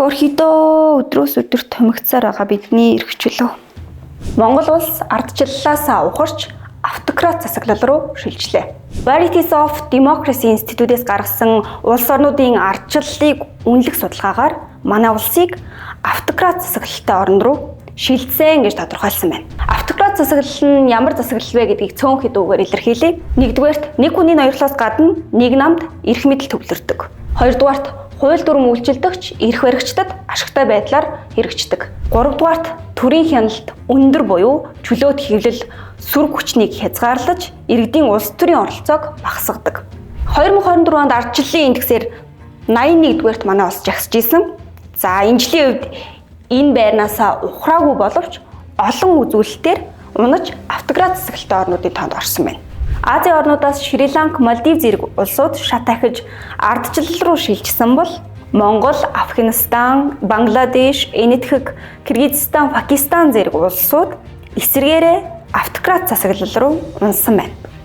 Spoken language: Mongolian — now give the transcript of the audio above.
Хөөрхийдөө, өдрөөс өдөр томигдсоор байгаа бидний эрх чөлөө. Монгол улс ардчлалаасаа ухарч автократ засаглал руу шилжлээ. Varieties of Democracy Institute-ээс гаргасан улс орнуудын ардчлалыг үнэлэх судалгаагаар манай улсыг автократ засаглалтай орн руу шилжсэн гэж тодорхойлсон байна. Автократ засаглал нь ямар засаглал вэ гэдгийг цөөн хэд үгээр илэрхийлье. Нэгдүгээрт, нэг хүний ноёрхлоос гадна нэг намд эрх мэдэл төвлөрдөг. Хоёрдугаарт, хууль дүрм үйлчилдэгч эрх баригчдад ашигтай байдлаар хэрэгждэг. Гуравдугаарт, төрийн хяналт өндөр буюу чөлөөт хэвлэл сүр хүчнийг хязгаарлаж иргэдийн улс төрийн оролцоог багасгадаг. 2024 онд ардчлалын индексээр 81-дүгээрт манай улс жагсаж исэн. За, энэ жилийн хувьд энэ байрнаасаа ухраагүй боловч олон үзүүлэлтээр унаж автократ засаглалтай орнуудын тоонд орсон байна. Азийн орнуудаас Шри Ланк, Малдив зэрэг улсууд шат ахиж ардчлал руу шилжсэн бол Монгол, Афганистан, Бангладеш, Энэтхэг, Киргизстан, Пакистан зэрэг улсууд эсрэгээрээ автократ засаглал руу унсан байна.